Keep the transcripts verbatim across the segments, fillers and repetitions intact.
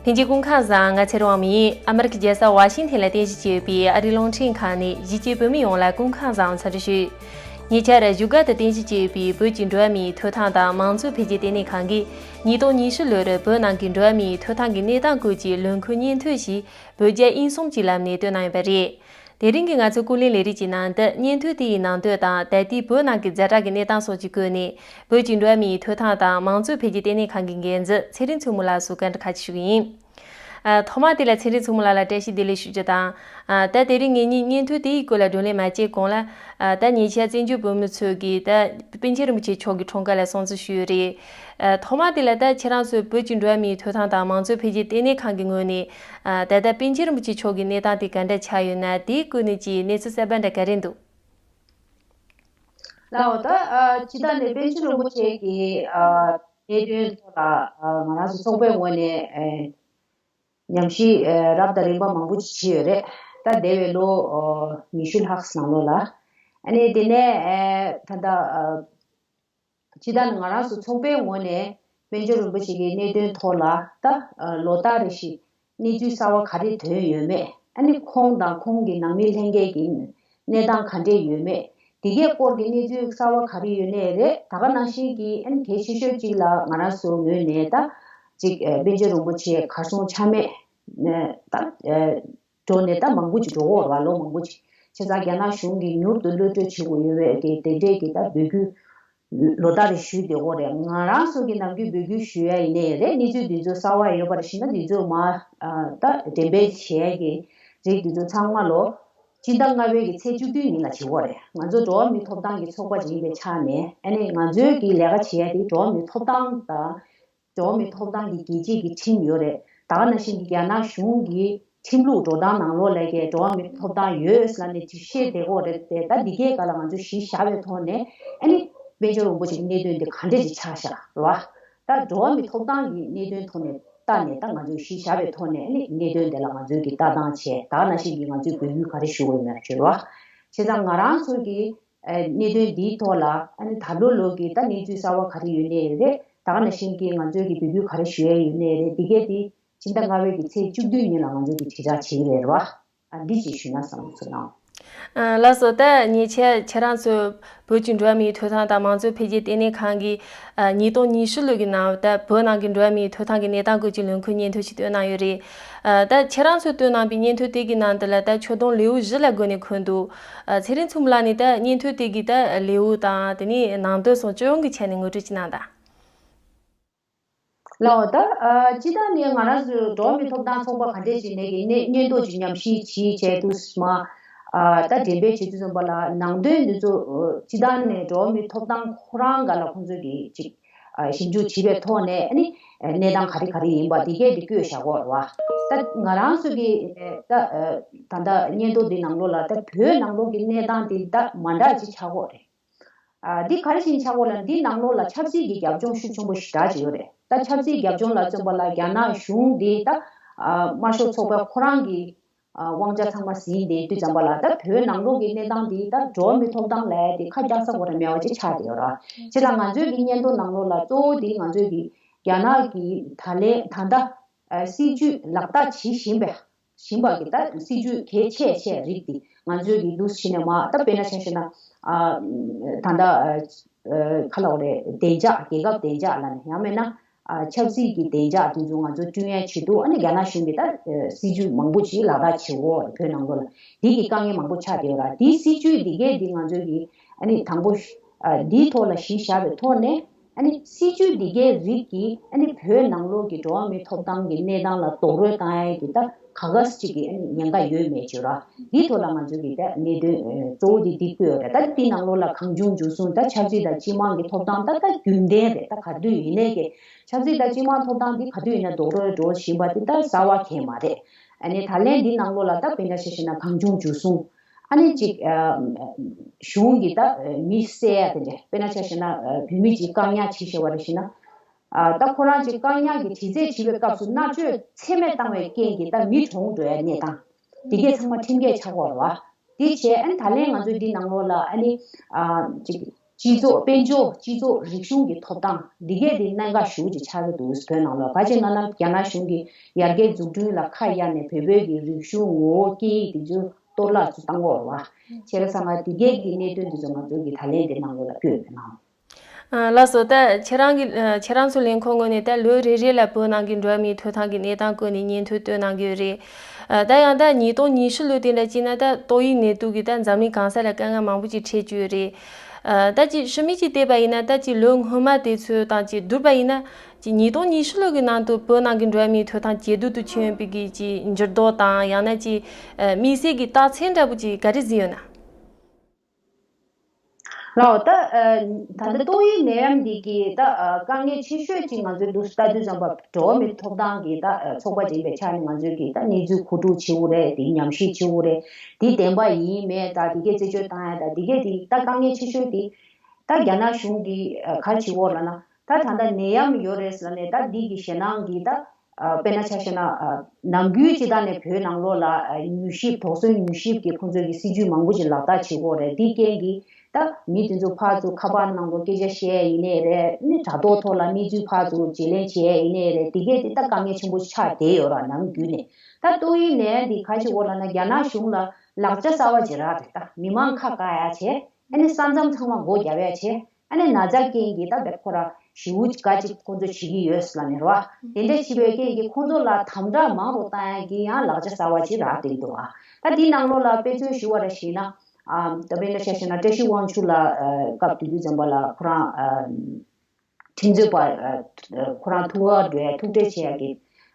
ལྷན་རྒྱས་སྐུ་ཁམས་བཟང་། ང་ཚེ་རིང་དབང་མོ་ཡིན། ཨ་མི་རི་ཀའི་རྒྱལ་ས་ཝ་ཤིང་ཐན་ལ་རྟེན་གཞི་བྱས་ཡོད་པའི་ཨ་རིའི་རླུང་འཕྲིན་ཁང་ནས་གཞིས་བྱེས་བོད་མི་ཡོངས་ལ་སྐུ་ཁམས་བཟང་འཚམས་འདྲི་ཞུ། ཉེ་ཆར་བཞུགས་སྒར་དུ་རྟེན་གཞི་བྱས་ཡོད་པའི་བོད་ཀྱི་འགྲོ་བ་མིའི་ཐོབ་ཐང་དང་མང་གཙོ་འཕེལ་རྒྱས་ལྟེ་གནས་ཁང་གིས་ཉིས་སྟོང་ཉི་ཤུ་ལོར་བོད་ནང་གི་འགྲོ་བ་མིའི་ཐོབ་ཐང་གི་གནས་སྟངས་སྐོར་གྱི་ལོ་འཁོར་སྙན་ཐོ་ཞིག་བོད་རྒྱ་དབྱིན་གསུམ་གྱི་ལམ་ནས་བཏོན་གནང་ཡོད་པ་རེད། དེ་རིང་གི་ང་ཚོའི་ཀུན་གླེང་ལས་རིམ་གྱི་ནང་དུ་སྙན་ཐོ་དེ་ཡི་ནང་དོན་དང་ད་ལྟའི་བོད་ནང་གི་ཛ་དྲག་གི་གནས་སྟངས་སོགས་ཀྱི་སྐོར་ནས་བོད་ཀྱི་འགྲོ་བ་མིའི་ཐོབ་ཐང་དང་མང་གཙོ་འཕེལ་རྒྱས་ལྟེ་གནས་ཁང་གི་འགན་འཛིན་ཚེ་རིང་མཚོ་མོ་ལགས་སུ་བཀའ་འདྲི་ཁག་ཅིག་ཞུ་གི་ཡིན། ཨ། ཐོག་མ་དེ་ལ་ཚེ་རིང་མཚོ་མོ་ལགས་ལ་བཀྲ་ཤིས་བདེ་ལེགས་ཞུ་རྒྱུ་དང་། ཨ། ད་དེ་རིང་ངེད་གཉིས་སྙན་ཐོ་དེ་ཡི་སྐོར་ལ་བགྲོ་གླེང་མ་བྱས་གོང་ལ། ཨ། ད་ཉེ་ཆར་བཙན་བྱོལ་བོད་མི་ཚོས་ཀྱིས་ད་པཎ་ཆེན་རིན་པོ་ཆེ་མཆོག་གི་འཁྲུངས་སྐར་ལ་སྲུང་བརྩི་ཞུས་ཡོད་རེད། ཨ། ཐོག་མ་དེ་ལ་ད་ཁྱེད་རང་ཚོས་བོད་ཀྱི་འགྲོ་བ་མིའི་ཐོབ་ཐང་དང་མང་གཙོ་འཕེལ་རྒྱས་ལྟེ་གནས་ཁང་གི་ངོས་ནས། ཨ། ད་ལྟ་པཎ་ཆེན་རིན་པོ་ཆེ་མཆོག་གི་གནས་སྟངས་དེ་ག་འདྲ་ཆགས་ཡོད་ན་དེའི་སྐོར་ནས་ཀྱི་གནས་ཚུལ་གསར་པ་འདྲ་ག་རེ་འདུག་ལགས་འོ། ད་ཨ་སྤྱི་བཏང་ནས་པཎ་ཆེན་རིན་པོ་ཆེ་གི་ཨ་གནད་དོན་ཐོག་ལ་ཨ་ང་རང་ཚོ་ཚོགས་པའི་ངོས་ནས་ཨེ་ཉམས་ཞིབ་ཨེ་རབ་དང་རིམ་པ་མང་པོ་ཅིག་བྱས་ཡོད་རེད། ད་འདས་པའི་ལོ་ཨོ་ཉི་ཤུ་ལྷག་ནང་ལོགས་ལ། ཨ་ནི་དེ་ནས་ཨེ་ད་ལྟ་ཨ་སྤྱི་བཏང་ནས་ང་རང་ཚོ་ཚོགས་པའི་ངོས་ནས་པཎ་ཆེན་རིན་པོ་ཆེ་གི་གནད་དོན་ཐོག་ལ་ད་ཨ་ལོ་ལྟར་རེ་བཞིན་གནས་ཚུལ་གསར་བ་ག་རེ་ཐོན་ཡོད་མེད། ཨ་ནི་ཁོང་དང་ཁོང་གི་ནང་མི་ལྷན་རྒྱས་ཀྱི་གནས་སྟངས་ག་འདྲས་ཡོད་མེད། དེ་གའི་སྐོར་གྱི་གནས་ཚུལ་གསར་བ་ག་རེ་ཡོད་ནའི་རེད། ད་ག་ནང་བཞིན་གྱི་ཨ་ནི་གལ་ཆེ་ཤོས་གཅིག་ལ་ང་རང་ཚོ་ངོས་ནས་ད་ཅིག་ཨ་པཎ་ཆེན་རིན་པོ་ཆེ་གར་སོང་ཆ་མེད་ད་ཨ་འགྲོ་ནས་ད་མང་པོ་ཅིག་འགྲོ་གི་ཡོད་རེད་བ། ལོ་མང་པོ་ཅིག་བྱས་ཙང་རྒྱ་ནག་གཞུང་གིས་མྱུར་དུ་གློད་གྲོལ་བྱེད་དགོས་ཡོད་པའི་གི་དེ་འདྲས་ཀྱི་ད་འབོད་སྐུལ་ལོ་ལྟར་རེ་ཞུས་བསྡད་ཡོད་རེད། ང་རང་ཚོ་གི་ནམ་རྒྱུན་འབོད་སྐུལ་ཞུ་ཡ་ཡིན་ནའི་རེད། གནས་ཚུལ་འདི་ཚོ་གསར་བ་ཡོད་པ་རེ་ཞིག་ན་འདི་ཚོ་མ་ཨ་ད་འགྲེམས་སྤེལ་བྱེད་ཡ་གི་རིགས་འདི་ཚོ་ཚང་མ་ལོ་སྤྱི་ཟླ་ལྔ་པའི་གི་ཚེས་བཅུ་བདུན་ཉིན་ལ་བྱེད་ཀྱི་ཡོད་རེད། ང་ཚོ་འགྲོ་བ་མིའི་ཐོབ་ཐང་གི་ཚོགས་པ་ཅིག་ཡིན་པའི་ཆ་ནས་ཨ་ནི་ང་ཚོའི་གི་ལས་ཀ་བྱེད་ཡ་དེ་འགྲོ་བ་མིའི་ཐོབ་ཐང་དང་། འགྲོ་བ་མིའི་ཐོབ་ཐང་གི་རྒྱལ་སྤྱི་གི་ཁྲིམས་ཡོད་རེད། ད་ག་ནང་བཞིན་གྱི་རྒྱ་ནག་གཞུང་གི་ཁྲིམས་ལུགས་འགྲོ་སྟངས་ནང་ལོགས་ལ་གི་འགྲོ་བ་མིའི་ཐོབ་ཐང་ཡོད་ཟེར་ནས་ཅིག་བཤད་བསྡད་ཀྱི་ཡོད་རེད་དེ། ད་འདི་གའི་སྒང་ལ་ང་ཚོས་གཞི་བཞག་པའི་ཐོག་ནས་ཨ་ནི་པཎ་ཆེན་རིན་པོ་ཆེ་གི་གནད་དོན་དེ་ག་འདྲས་ཅིག་ཆགས་ཤག་རེད་བ། ད་འགྲོ་བ་མིའི་ཐོབ་ཐང་གི་གནད་དོན་ཐོག་ནས་ལྟ་ནས་ད་ང་ཚོས་གཞི་བཞག་པའི་ཐོག་ནས་ཨ་ནི་གནད་དོན་དེ་ལ་ང་ཚོས་ཀྱི་ལྟ་སྟངས་བྱས། ད་ག་ནང་བཞིན་གྱི་ང་ཚོས་འབོད་སྐུལ་ག་རེ་ཞུ་དགོས་མེད་ཞུ་རེད་བ། བྱས་ཙང་ང་རང་ཚོ་གི་ཨ་གནད་དོན་འདིའི་ཐོག་ལ་ཨ་ནི་ད་ལོ་ལོ་གི་ད་གནས་ཚུལ་གསར་བ་ག་རེ་ཡོད་ནའི་རེད། ད་ག་ནང་བཞིན་གྱི་ང་ཚོའི་གི་འབོད་སྐུལ་ག་རེ་ཞུ་ཡ་ཡོད་ནའི་རེད། འདི་གས་དེ་སྤྱི་ཟླ་ལྔ་པའི་གི་ཚེས་བཅུ་བདུན་ཉིན་ལ་ང་ཚོས་གི་དྲིལ་བསྒྲགས་བྱེད་ཀྱི་རེད་ར། ཨ་འདི་ཅིག་ཞུས་ན་བསམ་བློ་ཚོར་གནང་། ཨ་ལགས་སོ། ད་ཉེ་ཆར་ཁྱེད་རང་ཚོས་བོད་ཀྱི་འགྲོ་བ་མིའི་ཐོབ་ཐང་དང་མང་གཙོ་འཕེལ་རྒྱས་ལྟེ་གནས་ཁང་གིས་ཨ་ཉིས་སྟོང་ཉི་ཤུ་ལོ་གི་ནང་ད་བོད་ནང་གི་འགྲོ་བ་མིའི་ཐོབ་ཐང་གི་གནས་སྟངས་སྐོར་གྱི་ལོ་འཁོར་སྙན་ཐོ་ཞིག་བཏོན་གནང་ཡོད་རེད། ཨ་ད་ཁྱེད་རང་ཚོས་བཏོན་གནང་པའི་སྙན་ཐོ་དེ་གི་ནང་དུ་ལ་ད་ཆོད་དོན་ལེའུ་བཞི་ལ་བགོས་ནས་འཁོད་འདུག་ཨ་ཚེ་རིང་མཚོ་མོ་ལགས་ནས་ད་སྙན་ཐོ་དེ་གི་ད་ལེའུ་དང་དེ་ནས་ནང་དོན་སོགས་སྤྱི་ཡོངས་ཀྱི་ཆ་ནས་ངོ་སྤྲོད་ཅིག་གནང་དང་། ལགས་འོ། ད་ཨ་སྤྱི་བཏང་ནས་ང་རང་ཚོའི་འགྲོ་བ་མིའི་ཐོབ་ཐང་ཚོགས་པ་ག་འདྲས་ཅིག་ནས་ཀྱི་སྙན་སྙན་ཐོ་ཅིག་ཉམས་ཞིབ་བྱས་བྱས་དུས་མ་ཨ་ད་འགྲེམས་སྤེལ་བྱེད་དུས་ཙམ་པ་ལ་ནང་དོན་འདི་ཚོ་ཨ་སྤྱི་བཏང་ནས་འགྲོ་བ་མིའི་ཐོབ་ཐང་ཁོ་རང་སྒང་ལ་ཁོང་ཚོས་ཀྱི་ཅིག་ཨ་ཞིབ་འཇུག་བྱས་པའི་ཐོག་ནས་ཨ་ནི་ཨ་གནས་སྟངས་ག་རེ་ག་རེ་ཡིན་པ་འདི་གས་འདི་བཀོད་བཞག་གོ་རེད་བ། ད་ང་རང་ཚོ་གི་ཨ་ད་ཨ་ད་ལྟ་སྙན་ཐོ་འདི་ནང་ལོགས་ལ་ད་བོད་ནང་ལོགས་ཀྱི་གནས་སྟངས་འདི་ད་མ་འདྲ་ཅིག་ཆགས་གོ་རེད། ཨ་འདི་ག་རེ་བཞིན་ཆགས་གོ་ལ་འདི་ནང་ལོགས་ལ་ཆབ་སྲིད་ཀྱི་རྒྱབ་ལྗོངས་ཤུགས་ཆེན་པོ་ཞེ་དྲག་ཅིག་ཡོད་རེད། ད་ཆབ་སྲིད་རྒྱབ་ལྗོངས་ལ་བརྩོན་པ་ལ་རྒྱ་ནག་གཞུང་འདི་ད་ཨ་དམར་ཤོག་ཚོགས་པ་ཁོ་རང་གི་ཨ་དབང་ཆ་ཚང་མ་ཟིན་ཏེ་དུས་ཙམ་པ་ལ་ད་བོད་ནང་ལོགས་ཀྱི་གནས་སྟངས་འདི་ད་འགྲོ་བ་མིའི་ཐོབ་ཐང་ལ་དེ་ཁ་རྒྱག་ས་གོ་ར་མེད་པ་ཅིག་ཆགས་བསྡད་ཡོད་ར། བྱས་ཙང་ང་ཚོའི་གི་སྙན་ཐོ་ནང་ལོགས་ལ་གཙོ་བོ་འདི་ང་ཚོའི་གི་རྒྱ་ནག་གི་ད་ལན་ད་ལྟ་ཨ་སྲིད་ཇུས་ལག་བསྟར་བྱེད་བཞིན་པའི་བཞིན་པ་གི་ད་སྲིད་ཇུས་གལ་ཆེ་ཆེ་རིགས་དེ་ང་ཚོས་ཀྱི་འདུག་ཕྱི་ནས་མ་ད་དཔེར་ན་ཆ་བཞག་ན་ཨ་ད་ད་ཨ་ཁ་ལ་འོ་རེད། བདེ་འཇགས་རྒྱལ་ཁབ་བདེ་འཇགས་ལ་ནི་ཡང་མིན་ན་ཨ་ཆབ་སྲིད་ཀྱི་བདེ་འཇགས་དེ་ཚོ་ང་ཚོ་བསྐྲུན་ཡ་ཆེད་དུ་ཨ་ནི་རྒྱ་ནག་གཞུང་གིས་ད་སྲིད་ཇུས་མང་པོ་ཅིག་ལག་བསྟར་བྱེད་འོ་བོད་ནང་ལོགས་ལ་འདི་གི་དཀའ་ངལ་མང་པོ་ཆགས་བསྡད་ཡོད་ར། འདིའི་སྲིད་ཇུས་འདི་གས་འདི་ང་ཚོས་ཀྱི་ཨ་ནི་དང་པོ་ཨ་འདིའི་ཐོག་ལ་གཞི་བཞག་པའི་ཐོག་ནས། ཨ་ནི་སྲིད་ཇུས་འདི་གའི་རིགས་ཀྱིས་ཨ་ནི་བོད་ནང་ལོགས་ཀྱི་འགྲོ་བ་མིའི་ཐོབ་ཐང་གི་གནས་སྟངས་ལ་རྡོག་རོལ་བཏང་ཡས་ཀྱི་ད་ག་ག་ཅིག་གི་ཨ་ནི་ཉེན་ཁ་ཡོད་མེད་ཅིག་ར། འདིའི་ཐོག་ལ་ང་ཚོ་གི་ད་གནད་དོན་གཙོ་བོ་འདི་འདི་བཀོད་ཡོད་རེད། ད་འདི་ནང་ལོགས་ལ་གང་བྱུང་འཇུ་བཟུང་ད་ཆབ་སྲིད་དང་སྤྱི་དམངས་ཀྱི་ཐོབ་ཐང་ད་ད་རྒྱུན་ལྡན་རེད། ད་ག་དུས་ཡིན་ནའི་གི་ཆབ་སྲིད་དང་སྤྱི་དམངས་ཐོབ་ཐང་འདི་ག་དུས་ཡིན་ན་རྡོག་རོལ་འགྲོ་བཞིན་པ་འདི་ད་གསར་བ་གང་ཡང་མ་རེད། ཨ་ནི་ད་ལན་འདི་ནང་ལོགས་ལ་ད་དཔེར་ན་ཆ་བཞག་ན་གང་བྱུང་འཇུ་བཟུང་ཨ་ནི་ཅིག་ཨ་གཞུང་གིས་ད་མི་བསད་ཡ་དེ་འདྲ། དཔེར་ན་ཆ་བཞག་ན་བུད་མེད་ཅིག་བཀག་ཉར་བྱས་བཞག་པ་རེད་ཞེ་ན། ཨ་ད་ཁོ་རང་ཅིག་བཀག་ཉར་གྱི་དྲི་རྩད་བྱེད་པའི་སྐབས་སུ་མནར་གཅོད་ཚད་མེད་བཏང་བའི་རྐྱེན་གྱིས་ད་མི་གྲོངས་འགྲོ་ཡ་གནས་སྟངས་དེ་གས་ཚང་མ་ཁྲིམས་འགལ་ཆགས་ཀྱི་ཡོད་རེད་བ། དེ་བྱས་ཨ་ནི་ད་ལན་ང་ཚོས་འདི་ནང་ལོགས་ལ་ཨ་ནི་ཨ་ཅིག་ སྤྱི་ཚོགས་དཔལ་འབྱོར་སྤྱི་ཚོགས་རིག་གཞུང་གི་ཐོབ་ཐང་འདི་གས་དེ་གནད་འགག་ཞེ་པོ་ཅིག་ཆགས་ཀྱི་འདུག་བོད་ནང་ལ། ག་ཅི་ལབ་ན་རྒྱ་ནག་གཞུང་གིས་ཡར་རྒྱས་འཛུགས་སྐྲུན་ལ་ཁ་གཡར་ནས་བོད་བོད་ཀྱི་རིག་གཞུང་ངོ་བོ་སྐད་ཡིག་དེ་ཚོ་གཏོར་བརླག་ཚུར་བཏང་གི་ཡོད་རེད་བ། བྱས་པ་སོང་ཙང་འདི་གས་ཀྱི་གནད་དོན་དེ་ཚོ་ང་ཚོ་གི་ད་ལན་དེ་ནང་ལོགས་ལ་བཀོད་ཡོད་པའི་ནང་། ཨ་ལགས་སོ། ད་ཁྱེད་རང་གི་ཨ་ཁྱེད་རང་ཚོ་ལས་ཁུངས་ངོས་ནས་ད་ལོ་རེ་རེ་ལ་བོད་ནང་གི་འགྲོ་བ་མིའི་ཐོབ་ཐང་གི་གནས་སྟངས་སྐོར་ནས་སྙན་ཐོ་བཏོན་གནང་གི་ཡོད་རེད། ཨ་ད་ཡང་ད་ཉིས་སྟོང་ཉི་ཤུ་ལོ་དེ་འདྲ་བྱས་ན་ད་ཏོག་དབྱིབས་ནད་དུག་གིས་ད་འཛམ་གླིང་གང་ས་ལ་དཀའ་ངལ་མང་པོ་ཅིག་འཕྲད་བཅུག་ཡོད་རེད། ཨ་ད་ཅིག་ཕྱི་མིག་ཅིག་བལྟས་པ་ཡིན་ན་ད་ཅིག་ལོ་སྔོན་མ་དེ་ཚོ་དང་ཅིག་བསྡུར་བ་ཡིན་ན་ཅིག་ཉིས་སྟོང་ཉི་ཤུ་ལོ་གི་ནང་དུ་བོད་ནང་གི་འགྲོ་བ་མིའི་ཐོབ་ཐང་ཇེ་སྡུག་ཏུ་ཕྱིན་ཡོད་པའི་གི་ཅིག་འགྱུར་ལྡོག་དང་ཡང་ན་ཅིག་ཨ་དམིགས་བསལ་གྱི་རྟགས་མཚན་འདྲ་པོ་ཅིག་ག་རེ་གཟིགས་ཡོད་ན། ལགས་ད། ཨ་ད་ལྟ་ཏོག་དབྱིབས་ནད་ཡམས་འདི་གི་ད་ཨ་དཀའ་ངལ་ཆེ་ཤོས་ཅིག་ང་ཚོའི་འདུག་ལྟ་དུས་ཙམ་པ་འགྲོ་བ་མིའི་ཐོབ་ཐང་གི་ད་ཨ་ཚོགས་པ་ཅིག་ཡིན་པའི་ཆ་ནས་ང་ཚོས་ཀྱི་ད་གནས་ཚུལ་མཁོ་སྒྲུབ་བྱེད་དགོས་རེད། དེ་ཉམས་ཞིབ་བྱེད་དགོས་རེད། དེ་བདེན་པ་ཡིན་མིན་ད་དེ་གའི་རྩད་གཅོད་བཏང་ཡ་ད་དེ་གའི་དེ་ད་དཀའ་ངལ་ཆེ་ཤོས་དེ་ད་རྒྱ་ནག་གཞུང་གིས་ཨ་ག་རེ་བྱེད་ཀྱི་ཡོད་ལབ་ན། ད་ད་ལྟ་ནད་ཡམས་ཡོད་རེད་ཟེར་ནས་ད་འདི་གི་ཞེད་སྣང་གིས་ད། ཨ་དཔེར་ན་ཆ་བཞག་ན་ཨ་ནམ་རྒྱུན་སྤྱིར་བཏང་ནས་བོད་ནང་ལོགས་ལ་ཨ་མྱུལ་ཞིབ་དོགས་ཟོན་མྱུལ་ཞིབ་ཀྱི་ཁོང་ཚོའི་གི་སྲིད་ཇུས་མང་པོ་ཅིག་ལག་བསྟར་བྱེད་ཀྱི་ཡོད་རེད། འདི་རྐྱེན་གྱིས་ད་མི་དེ་ཚོ་ཕར་ཚུར་ཁ་པར་ནང་ལོགས་སྐད་ཆ་བཤད་ཡིན་ནའི་རེད། ནི་དྲ་ཐོག་ཐོག་ལ་གནས་ཚུལ་ཕར་ཚུར་བརྗེ་ལེན་བྱས་ཡིན་ནའི་རེད། འདི་གས་དེ་ད་དཀའ་ངལ་ཆེན་པོ་ཆགས་བསྡད་ཡོད་ར། ནམ་རྒྱུན་ནས་ད་ཏོག་དབྱིབས་ནད་འདི་ག་ཞིག་འོག་ལ་ན་རྒྱ་ནག་གཞུང་ལ་ལག་ཆ་གསར་བ་ཅིག་རག་རེད། ད་མི་མང་ཁ་བཀག་ཡ་བྱས། ཨ་ནི་ས་མཚམས་ཚང་མ་སྒོ་བརྒྱབ་ཡ་བྱས། ཨ་ནི་ན་ཚ་རྐྱེན་གྱིས་ད་བས་ཁོ་ར་ཞེ་པོ་ཅིག་དཀའ་སྤྱད་ཁོ་ཚོ་བྱེད་ཀྱི་ཡོད་ཟེར་ལབ་ནས་རེད་བ། དེ་འདྲ་བྱེད་པའི་རྐྱེན་གྱིས་ཁོ་ཚོ་ལ་དམ་དྲག་མང་དུ་བཏང་ཡ་གི་ཡང་ལག་ཆ་གསར་བ་ཅིག་རག་བསྡད་འདུག་ཨ། ད་དེའི་ནང་ལོགས་ལ་དཔེ་མཚོན་ཞུ་བ་ར་བྱས་ན། ཨ་ད་དཔེར་ན་ཆ་བཞག་ན་བཀྲ་ཤིས་དབང་ཕྱུག་ལགས་ཨ་སྐབས་དེ་དུས་ཙམ་པ་ལ་ཁོ་རང་ཨ་ཁྲིམས་རྩོད་པ་ཨ་ཁོ་རང་ཐུག་གར་འགྲོ་ཡ་ཐུག་འཕྲད་བྱེད་ཡ་གི་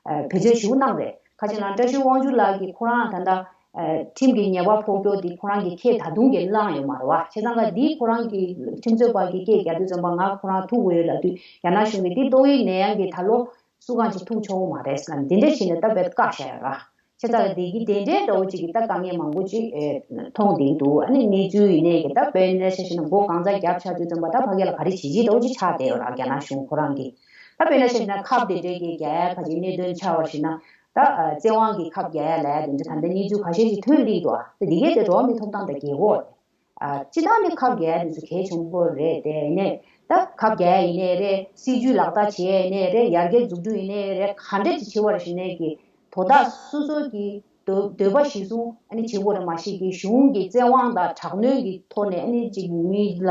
ཨ་བེད་སྤྱོད་ཞེ་པོ་གནང་རེད། ཁ་ཅིག་ལ་བཀྲ་ཤིས་དབང་ཕྱུག་ལགས་ཀྱིས་ཁོ་རང་ད་ལྟ་ཨ་ཁྲིམས་ཀྱི་ཉེས་པ་ཕོག་རྒྱུ་དེ་ཁོ་རང་གི་ཁས་ད་དུང་གི་བླངས་ཡོད་མ་རེད་བ། བྱས་ཙང་ག་འདི་ཁོ་རང་གི་ཁྲིམས་རྩོད་པ་གི་སྐད་རྒྱག་དུས་ཙམ་པ་ང་ཁོ་རང་ཐུག་དགོས་ཡོད་ལབ་དུས་རྒྱ་ནག་གཞུང་གིས་འདི་ཏོག་དབྱིབས་ནད་ཡམས་ཀྱི་ད་ལོ་སུ་གང་ཅིག་ཐུག་ཆོག་གི་མ་རེད་ཟེར་ལབ་འདི་འདྲ་བྱས་ནས་ད་བས་བཀག་བཞག་ཡོད་ར། བྱས་ཙང་ག་འདི་གི་དེ་འདྲའི་འདྲ་བོ་ཅིག་གི་ད་དཀའ་ངལ་མང་པོ་ཅིག་ཨེ་མཐོང་བསྡད་འདུག་ཨ་ནི་གནས་ཚུལ་ཡིན་ནའི་གི་ད་དཔེར་ན་ཆ་བཞག་ན་མགོ་གང་ཚ་རྒྱབ་ཆགས་དུས་ཙམ་པ་ད་ཕ་གི་ལ་ག་རེ་བྱེད་ཀྱི་འདྲ་བོ་ཅིག་ཆགས་བསྡད་ཡོད་ར། རྒྱ་ནག་གཞུང་ཁོ་རང་གིས་ད་དཔེར་ན་ཆ་བཞག་ན་ཁབ་དེ་འདྲའི་གི་རྒྱག་ཡ་ཁ་ཅིག་གནད་དོན་ཆགས་པ་ཞིག་ན། ད་ཨ་བཙན་དབང་གིས་ཁབ་རྒྱག་ཡ་ལབ་ཡ་དེ་འདྲ་ད་ལྟ་གནས་ཚུལ་ཁ་ཤས་ཅིག་ཐོན་སླེབས་འདུག་ཨ་ད་འདི་གས་དེ་འགྲོ་བ་མིའི་ཐོབ་ཐང་དང་འགལ་གྱི་ཡོད་རེད། ཨ་སྤྱིར་བཏང་ནས་ཁབ་རྒྱག་ཡ་དེ་ཚོ་གལ་ཆེན་པོ་རེད་དེ། ཡིན་ནའི་ད་ཁབ་རྒྱག་ཡ་ཡིན་ནའི་རེད། སྲིད་ཇུས་ལག་བསྟར་བྱེད་ཡ་ཡིན་ནའི་རེད། ཡར་རྒྱས་འཛུགས་སྐྲུན་ཡིན་ནའི་རེད། ག་འདྲ་ཅིག་བྱེད་པ་རེད་ཞུ་ནའི་གི་དོ་བདག་སོ་སོ་གི་འདོད་འདོད་པ་གཞིར་བཟུང་ཨ་ནི་བྱེད་དགོས་རེད། མ་གཞི་གི་གཞུང་གི་བཙན་དབང་དང་དྲག་གནོན་གྱི་ཐོག་ནས་ཨ་ནི་ཅིག་མི་ལ་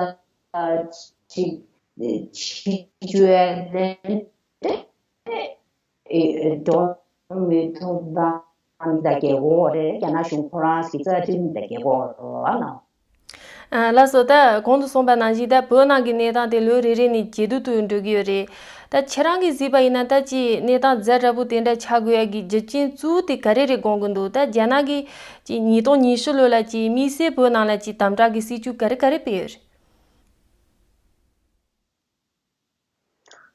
ཅིག་བྱེད་བཅུག་ཡ་ལན་འགྲོ་མི་ཐུབ་ད་ཨ་ནི་ད་རྒྱལ་གོ་རེད། རྒྱ་ནག་གཞུང་ཁོ་རང་གི་རྩ་ཁྲིམས་ད་རྒྱལ་གོ་རེད་ན། ལགས་སོ། ད་གོང་དུ་གསུངས་པ་ནང་བཞིན་ད་བོད་ནང་གི་གནས་སྟངས་དེ་ལོ་རེ་རེ་ནས་ཇེ་སྡུག་ཏུ་འགྲོ་གི་ཡོད་རེད། ད་ཁྱེད་རང་གིས་གཟིགས་པ་ཡིན་ན་ད་ཅིག་གནས་སྟངས་ཛ་དྲག་པོ་དེ་འདྲ་ཆགས་དགོས་ཡ་གི་རྒྱུ་རྐྱེན་གཙོ་བོ་དེ་ག་རེ་རེད་དགོངས་ཀྱི་འདུག་ད་རྒྱ་ནག་གིས་ཅིག་ཉིས་སྟོང་ཉི་ཤུ་ལོ་ལ་ཅིག་དམིགས་བསལ་བོད་ནང་ལ་ཅིག་དམ་དྲག་གི་སྲིད་ཇུས་ག་རེ་ག་རེ་སྤེལ་ཡོད་རེད།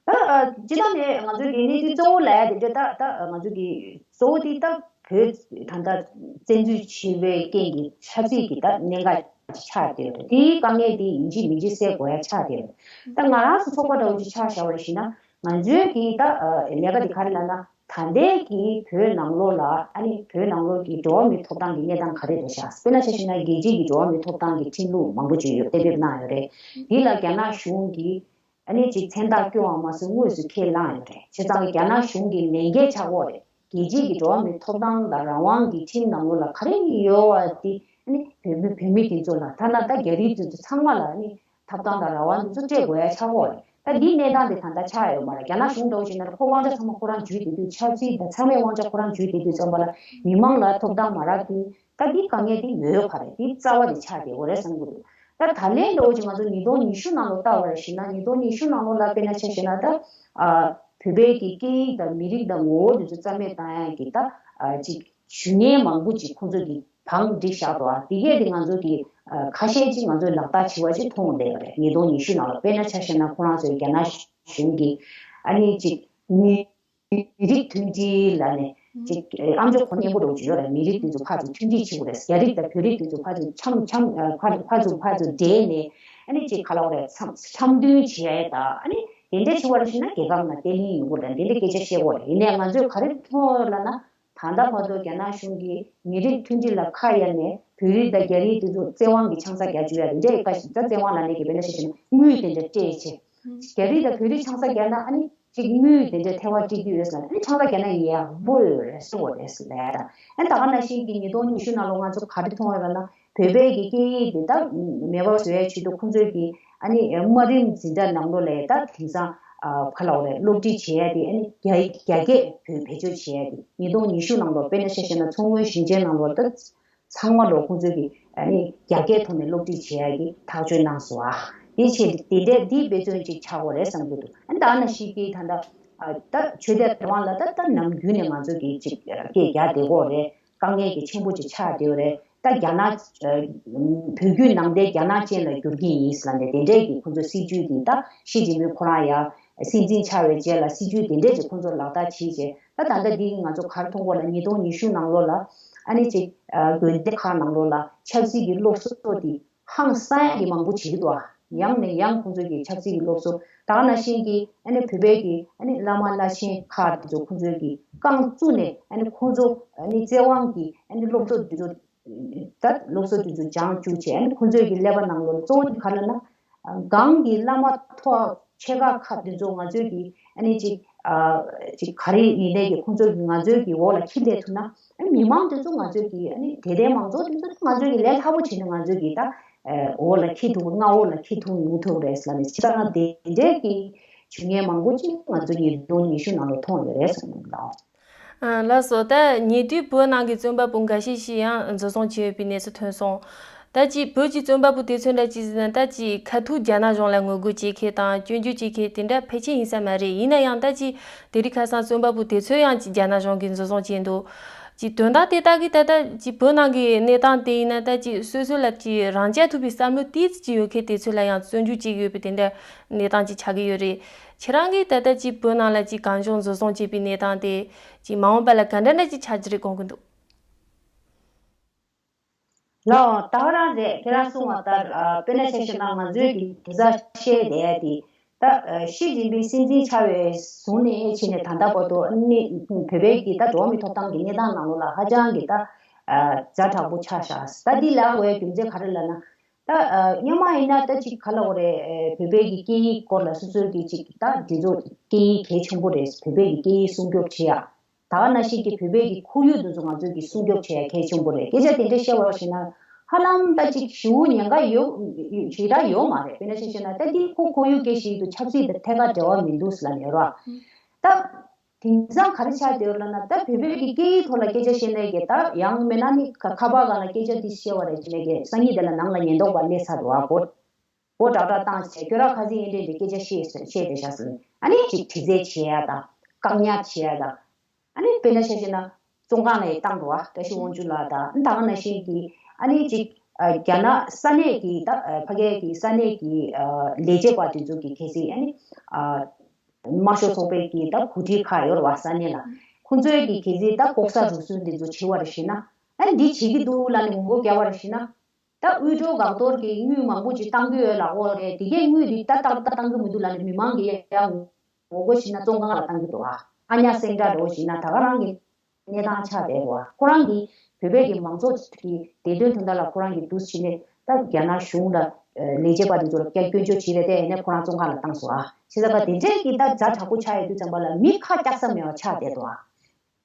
ད་ཨ་སྤྱིར་བཏང་ནས་ང་ཚོའི་གི་གནས་ཚུལ་གཙོ་བོ་ལབ་ཡ་དེ་འདྲ་ད་ད་ང་ཚོའི་གི་གཙོ་བོ་དེ་ད་བོད་ད་ལྟ་བཙན་འཛུལ་བྱས་པའི་རྐྱེན་གྱིས་ཆབ་སྲིད་ཀྱི་ད་གནད་འགག་ཆགས་བསྡད་ཡོད་རེད། དེའི་དཀའ་ངལ་དེ་ཡིན་གཅིག་མིན་གཅིག་སེལ་དགོས་ཡ་ཆགས་བསྡད་ཡོད་རེད། ད་ང་རང་ཚོ་ཚོགས་པ་འདྲ་བོ་ཅིག་ཆ་བཞག་པ་རེད་ཞུས་ན་ང་ཚོའི་གི་ད་ཨ་ལས་ཀ་དེ་ག་རེ་ལབ་ན། ད་ལྟའི་གི་བོད་ནང་ལོགས་ལ་ཨ་ནི་བོད་ནང་ལོགས་ཀྱི་འགྲོ་བ་མིའི་ཐོབ་ཐང་གི་གནས་སྟངས་ག་རེ་རེད་ཤག་དཔེར་ན་ཆ་བཞག་ན་རྒྱལ་སྤྱིའི་གི་འགྲོ་བ་མིའི་ཐོབ་ཐང་གི་ཁྲིམས་ལུགས་མང་པོ་ཅིག་ཡོད། གཏན་འབེབས་གནང་ཡོད་རེད། འདི་ལ་རྒྱ་ནག་གཞུང་གིས་ཨ་ནི་ཅིག་མཚན་རྟགས་བསྐྱོན་པ་མ་ཟད་དངོས་སུ་ཁས་བླངས་ཡོད་རེད། བྱས་ཙང་རྒྱ་ནག་གཞུང་གི་ལས་འགན་ཆགས་ཀྱི་ཡོད་རེད། རྒྱལ་སྤྱིའི་གི་འགྲོ་བ་མིའི་ཐོབ་ཐང་དང་རང་དབང་གི་ཁྲིམས་ནང་ལོགས་ལ་ག་རེ་ཡོད་པ་དེ་ཨ་ནི་བོད་མི་བོད་མི་དེ་ཚོ་ལ་ཐ་ན་ད་རྒྱ་རིགས་དེ་ཚོ་ཚང་མ་ལ་ཨ་ནི་ཐོབ་ཐང་དང་རང་དབང་དེ་ཚོ་སྤྲད་དགོས་ཡ་ཆགས་ཀྱི་ཡོད་རེད། ད་འདིའི་གནས་སྟངས་དེ་ད་ལྟ་ཆགས་ཡོད་མ་རེད། རྒྱ་ནག་གཞུང་འདྲ་བོ་ཞིག་ན་ཁོ་དབང་ཆ་ཚང་མ་ཁོ་རང་འཇུས་བསྡད་དུས། ཆབ་སྲིད་དང་ཚང་མའི་དབང་ཆ་ཁོ་རང་འཇུས་བསྡད་དུས་ཙམ་པ་ལ་མི་མང་ལ་ཐོབ་ཐང་མ་རག་དུས། ད་འདི་དཀའ་ངལ་དེ་ཡོད་ཁ་རེད། འདི་རྩ་བ་དེ་ཆགས་བསྡད་ཡོད་རེད་བསམ་གྱི་འདུག་ད་ད་ལན་འདྲ་བོ་ཅིག་ང་ཚོ་ཉིས་སྟོང་ཉི་ཤུ་ནང་ལོགས་ལྟ་བ་རེད་ཞུས་ན། ཉིས་སྟོང་ཉི་ཤུ་ནང་ལོགས་ལ་དཔེར་ན་ཆ་བཞག་ན་ད་ཨ་བོད་པའི་གི་སྐད་ཡིག་དང་མི་རིགས་དང་ངོ་བོ་དེ་ཚོ་རྩ་མེད་བཏང་ཡ་གི་ད་ཨ་ཅིག་ཞུ་སྙན་མང་པོ་ཅིག་ཁོང་ཚོ་གིས་བང་བསྒྲིགས་བཞག་འདུག་ཨ་དེ་གས་དེ་ང་ཚོ་གིས་ཨ་ཁ་ཤས་ཅིག་ང་ཚོས་ལག་བསྟར་བྱེད་པ་ཅིག་མཐོང་བསྡད་ཡོད་རེད། ཉིས་སྟོང་ཉི་ཤུ་ནང་ལ་དཔེར་ན་ཆ་བཞག་ན་ཁོ་རང་ཚོའི་རྒྱ་ནག་གཞུང་གིས་ཨ་ནི་ཅིག་མི་རིགས་མཐུན་སྒྲིལ་ལབ་ནས་ཅིག་ཨ་ཨམ་ཅོག་གོ་སྙན་པོ་འདྲ་བོ་ཅིག་ཡོད་རེད། མི་རིགས་དེ་ཚོ་ཕར་ཚུར་མཐུན་སྒྲིལ་བྱེད་དགོས་རེད། རྒྱ་རིགས་དང་བོད་རིགས་དེ་ཚོ་ཕར་ཚུར་འཆམ་འཆམ་ཨ་ཕར་ཕར་ཚུར་ཕར་ཚུར་འབྲེལ་ནས་ཨ་ནི་ཅིག་ག་ལབ་དགོས་རེད། འཆམ་འཆམ་མཐུན་བྱེད་ཡ་དང་ཨ་ནི་དེ་འདྲ་བྱེད་པ་རེད་ཞུས་ན་རྒྱལ་ཁབ་ནང་བརྟན་ལྷིང་ཡོང་གི་རེད། དེ་འདྲ་སྐད་ཆ་བཤད་དགོས་རེད། ཡིན་ནའི་ང་ཚོས་ག་རེ་མཐོང་ཡོད་ལབ་ན། ད་ལྟ་བར་དུ་རྒྱ་ནག་གཞུང་གིས་མི་རིགས་མཐུན་སྒྲིལ་ལ་ཁ་གཡར་ནས་བོད་རིགས་དང་རྒྱ་རིགས་དེ་ཚོ་བཙན་དབང་གིས་ཆང་ས་རྒྱག་བཅུག་ཡ་དེ་འདྲའི་བཀའ་ཞིག་ད་བཙན་དབང་ལབ་ནས་ཀྱི་དཔེར་ན་ཆ་བཞག་ན་དངུལ་དེ་འདྲ་སྤྲད་བྱས། རྒྱ་རིགས་དང་བོད་རིགས་ཆང་ས་རྒྱག་ན་ཨ་ནི་གཅིག་དངུལ་དེ་འདྲའི་ཐལ་བ་སྤྲད་རྒྱུ་ཡོད་ཟེར་ལ་ཨ་ནི་ཆང་ས་རྒྱག་ན་ཡག་པོ་ཡོད་རེད་གསུངས་པ་རེད་ཟེར་ལ་ཡ་དང་ཨ་ནི་ད་ག་ནང་བཞིན་གྱི་ཉིས་སྟོང་ཉི་ཤུ་ནང་ལོ་ང་ཚོ་ག་རེ་མཐོང་ཡོད་ལབ་ན་བོད་པའི་གི་སྐད་ཡིག་དེ་ད་མེད་པ་བཟོ་ཡའི་ཆེད་དུ་ཁོང་ཚོས་ཀྱི་ཨ་ནི་དམའ་རིམ་འཛིན་གྲྭ་ནང་ལོགས་ལ་ད་དེང་སང་ཨ་ག་ལབ་དགོས་རེད་སློབ་ཁྲིད་བྱེད་ཡ་དེ་ཨ་ནི་རྒྱ་རྒྱ་སྐད་བེད་སྤྱོད་བྱེད་ཡ་དེ་ཉིས་སྟོང་ཉི་ཤུ་ནང་ལོ་དཔེར་ན་ཆ་བཞག་ན་མཚོ་སྔོན་ཞིང་ཆེན་ནང་ལོ་ད། ཚང་མ་ལོ་ཁོང་ཚོས་ཀྱི་ཨ་ནི་རྒྱ་སྐད་ཐོག་ནས་སློབ་ཁྲིད་བྱེད་ཡ་གི་ཐག་གཅོད་གནང་སོང་ཨ། དེ་བྱས་དེ་འདྲས་འདི་འབད་བརྩོན་ཅིག་བྱ་དགོས་རེད་བསམ་གྱི་འདུག་ཨ་ནི་ད་ནང་བཞིན་གྱི་ད་ལྟ་ཨ་ད་ཆོས་དད་རང་དབང་ལ་ད་ད་ནམ་རྒྱུན་ནས་ང་ཚོས་ཀྱི་ཅིག་སྐད་རྒྱག་བསྡད་ཀྱི་ཡོད་རེད། དཀའ་ངལ་གྱི་ཆེན་པོ་ཅིག་ཆགས་བསྡད་ཡོད་རེད། ད་རྒྱ་ནག་ཨ་བོད་བརྒྱུད་ནང་བསྟན་རྒྱ་ནག་ཅན་ལ་བསྒྱུར་གྱི་ཡིན་ཟེར་ལབ་ནས་དེ་འདྲས་ཀྱི་ཁོང་ཚོའི་སྲིད་ཇུས་ཀྱི་ད་ཞི་ཅིན་ཕིང་ཁོ་རང་ཡ། སྲིད་འཛིན་ཆགས་པའི་རྗེས་ལ་སྲིད་ཇུས་དེ་འདྲས་ཀྱི་ཁོང་ཚོ་ལག་བསྟར་བྱས་རྗེས་ད་ད་ལྟ་འདི་ང་ཚོ་ག་རེ་མཐོང་གོ་ལ་ཉིས་སྟོང་ཉི་ཤུ་ནང་ལོགས་ལ་ཨ་ནི་ཅིག་དགོན་སྡེ་ཁག་ནང་ལོགས་ལ་ཆབ་སྲིད་ཀྱི་སློབ་གསོ་དེ་ཧང་སང་ཡ་གི་མང་པོ་བྱེད་ཀྱི་འདུག་ཨ། ཡང་ནས་ཡང་ཁོང་ཚོ་གི་ཆབ་སྲིད་ཀྱི་སློབ་གསོ་ད་ག་ནང་བཞིན་གྱི་ཨ་ནི་བོད་པའི་གི་ཨ་ནི་བླ་མ་བླ་ཆེན་ཁག་དེ་ཚོ་ཁོང་ཚོའི་གི་རྐང་བཙུགས་ནས་ཨ་ནི་ཁོང་ཚོ་ཨ་ནི་བཙན་དབང་གི་ཨ་ནི་སློབ་གསོ་དེ་ཚོ། ད་སློབ་གསོ་དེ་ཚོ་སྦྱང་བཅུག་བྱས་ཨ་ནི་ཁོང་ཚོའི་གི་ཀླད་པ་ནང་ལོགས་གཙོ་བོ་ག་རེ་ལབ་ན། གང་གི་བླ་མ་ཐོག་ཆེ་ཁག་ཁག་དེ་ཚོ་ང་ཚོའི་གི་ཨ་ནི་ཅིག་ཨ་ཅིག་ག་རེ་ཡིན་ནའི་གི་ཁོང་ཚོ་གི་ང་ཚོའི་གི་འོག་ལ་འཁྱེར་སླེབས་ཐུབ་ན་ཨ་ནི་མི་མང་དེ་ཚོ་ང་ཚོའི་གི་ཨ་ནི་དད་ལྡན་མང་ཚོགས་དེ་ཚོ་ང་ཚོའི་གི་ལས་སླ་པོ་བྱས་ནས་ང་ཚོའི་གི་ད་འོག་ལ་འཁྱེར་ཐུབ་མངའ་འོག་ལ་འཁྱེར་ཐུབ་ཡོང་ཐུབ་རེད་ཟེར་ནས་ཕྱི་ལ་ང་དེ་འདྲའི་གི་ཇུས་ངན་མང་པོ་ཅིག་ང་ཚོ་ཉིས་སྟོང་ཉི་ཤུ་ནང་ལ་མཐོང་ཡོད་རེད་ཟེར་ནས་ལབ། ལགས་སོ། ད་ཉེ་དུས་བོད་ནང་གི་རྩོམ་པ་པོ་འགའ་ཤས་ཤིག་ཡང་འཛིན་བཟུང་བྱས་ཡོད་པའི་གནས་ཚུལ་ཐོན་སོང་། ད་ཅིག་བོད་ཀྱི་རྩོམ་པ་པོ་དེ་ཚོ་འདྲ་ཅིག་ཟེར་ན་ད་ཅིག་ཁ་ཐུག་རྒྱ་ནག་གཞུང་ལ་ངོ་རྒོལ་བྱེད་མཁན་དང་སྐྱོན་བརྗོད་བྱེད་མཁན་དེ་འདྲ་ཕལ་ཆེར་ཡིན་ས་མ་རེད། ཡིན་ན་ཡང་ད་ཅིག་དེ་རིང་ཁ་སང་རྩོམ་པ་པོ་དེ་ཚོ་ཡང་ཅིག་རྒྱ་ནག་གཞུང་གིས་འཛིན་བཟུང་བྱས་འདུག་ཅིག་དོན་དག་དེ་དག་གིས་ད་ལྟ་ཅིག་བོད་ནང་གི་གནས་སྟངས་དེ་ཡིན་ན་ད་ཅིག་སོ་སོ་ལ་ཅིག་རང་རྐྱ་ཐུབ་པའི་བསམ་བློ་ཏོག་ཙམ་ཅིག་ཡོད་མཁན་དེ་ཚོ་ལ་ཡང་བཙོན་འཇུག་བྱེད་ཀྱི་ཡོད་པའི་དེ་འདྲ་གནས་སྟངས་ཅིག་ཆགས་ཀྱི་ཡོད་རེད། ཁྱེད་རང་གིས་ད་ལྟ་ཅིག་བོད་ནང་ལ་ཅིག་གང་བྱུང་འཛིན་བཟུང་བྱས་པའི་གནས་སྟངས་དེ་ཅིག་མ་འོངས་པ་ལ་ག་འདྲ་འདྲ་ཅིག་ཆགས་ཀྱི་རེད་དགོངས་ཀྱི་འདུག་ལགས་ད་ག་རང་རེད། ཁྱེད་རང་གསུངས་པ་ལྟར་ཨ་དཔེར་ན་ཆ་བཞག་ན་ང་ཚོའི་གི་དེང་སང་བཤད་བསྡད་ཡ་དེ་ད་ཨ་ཞི་ཅིན་ཕིང་སྲིད་འཛིན་ཆགས་པའི་བཟུང་ནས་ཕྱིན་ནས་ད་ལྟ་བར་དུ་ཨ་ནི་བོད་པའི་གི་ད་འགྲོ་བ་མིའི་ཐོབ་ཐང་གི་གནས་སྟངས་ནང་ལོགས་ལ་ཧ་ཅང་གི་ད་ཨ་ཛ་དྲག་པོ་ཆགས་ཤག་ད་འདི་ལ་འོས་རྒྱུ་མཚན་ག་རེ་ལབ་ན། ད་ཨ་སྔོན་མ་ཡིན་ན་ད་ཅིག་ག་ལབ་དགོས་རེད། ཨེ་བོད་པའི་གི་སྐད་ཡིག་སྐོར་ལ་སོ་སོའི་གི་ཅིག་ད་འདི་ཚོ་སྐད་ཡིག་གལ་ཆེན་པོ་རེད། བོད་པའི་གི་སྐད་ཡིག་སྲུང་སྐྱོབ་བྱེད་ཡ། ད་ག་ནང་བཞིན་གྱི་བོད་པའི་གི་ཁོར་ཡུག་འདི་ཚོ་ང་ཚོའི་གི་སྲུང་སྐྱོབ་བྱེད་ཡ་གལ་ཆེན་པོ་རེད། སྐད་ཆ་དེ་འདྲ་བཤད་པར་བྱས་ན་ཧ་ལམ་ད་ཅིག་ཞེ་པོ་ཉེན་ཁ་ཡོད་ཞེ་དྲག་ཡོད་མ་རེད། དཔེར་ན་ཆ་བཞག་ན་ད་འདི་ཁོ་ཁོར་ཡུག་སྐད་ཞིག་ཏུ་ཆབ་སྲིད་དང་ཐད་ཀར་འབྲེལ་བ་མི་འདུག་ཟེར་ལབ་ནས་རོ། ད། དེང་སང་ག་རེ་ཆགས་བསྡད་ཡོད་ལབ་ན་ད་བོད་པའི་གི་སྐད་ཡིག་ཐོག་ལ་སྐད་ཆ་བཤད་ནས་གི་ད་ཡང་མིན་ན་ནི་ཁ་ཁ་པར་སྒང་ལ་སྐད་ཆ་འདི་བཤད་པ་རེད་ཅེས་ནས་གི་སང་ཉིན་དེ་ལ་ནང་ལ་ཉེན་རྟོག་པ་སླེབས་ཚར་འདུག་ཨ། སྒོ་སྒོ་དྲག་དྲག་བཏང་བྱས་ཁྱོད་རང་ཁ་སང་ཡིན་འདྲ་འདྲ་སྐད་ཆ་བཤད་བཤད་བསྡད་ཤག་ཟེར་ནས་ཨ་ནི་ཅིག་དྲི་རྩད་བྱེད་ཡ་དང་བཀག་ཉར་བྱེད་ཡ་དང་ཨ་ནི་དཔེར་ན་ཆ་བཞག་ན་བཙོན་ཁང་ལ་ཡི་བཏང་འགྲོ་བ་བཀྲ་ཤིས་དབང་ཕྱུག་ལགས་དང་ཨ་ནི་ད་ག་ནང་བཞིན་གི་ཨ་ནི་ཅིག་རྒྱ་ནག་ས་གནས་ཀྱི་ད་ཕ་གིའི་གི་ས་གནས་ཀྱི་ལས་བྱེད་པ་དེ་ཚོ་གི་གལ་སྲིད་ཨ་ནི། དམར་ཤོག་ཚོགས་པའི་གི་ད་གོ་སྒྲིག་ཁག་ཡོད་རེད་བ། ས་གནས་ལ་ཁོང་ཚོའི་གི་གལ་སྲིད་ད་ལྐོག་ཟ་རུལ་སུངས་འདི་ཚོ་བྱེད་པ་རེད་ཤེ་ན། ཨ་འདི་བྱེད་ཀྱི་འདུག་ལབ་ནས་ངོ་རྒོལ་རྒྱག་པ་རེད་ཤེ་ན། ད་དབུལ་སྒྲོལ་འགག་གཏོར་གྱི་དངུལ་མང་པོ་ཅིག་བཏང་གི་ཡོད་ལབ་ཀྱི་ཡོད་རེད། དེ་གའི་དངུལ་འདི་ད་ཏག་ཏག་བཏང་གི་མི་འདུག་ལབ་ནས་མི་མང་གི་ཡ་ངོ་རྒོལ་བྱེད་ན་བཙོན་ཁང་ལ་བཏང་གི་འདུག་ཨ། ཨ་ཉག་སེང་དྲག་འགྲོ་བྱེད་ན་ད་ག་རང་གི་གནས་སྟངས་ཆགས་བསྡད་འདུག་ཨ། ཁོ་རང་གིས་བོད་པའི་གི་མང་ཚོགས་ཀྱི་བདེ་དོན་དོན་དག་ལ་ཁོ་རང་གིས་འདུག་བྱས་ནས་ད་རྒྱ་ནག་གཞུང་ལ་ལས་བྱེད་པ་དེ་ཚོ་ལ་སྐྱོན་བརྗོད་བྱས་པས་དེ་ནས་ཁོ་རང་བཙོན་ཁང་ལ་བཏང་སོང་ཨ། བྱས་ཙང་ཀ་དེ་འདྲས་ཀྱི་ད་ཛ་དྲག་པོ་ཆགས་ཡོད་དུས་ཙམ་པ་ལ་མི་ཁ་སྐྱག་ས་མེད་པ་ཆགས་བསྡད་འདུག་ཨ།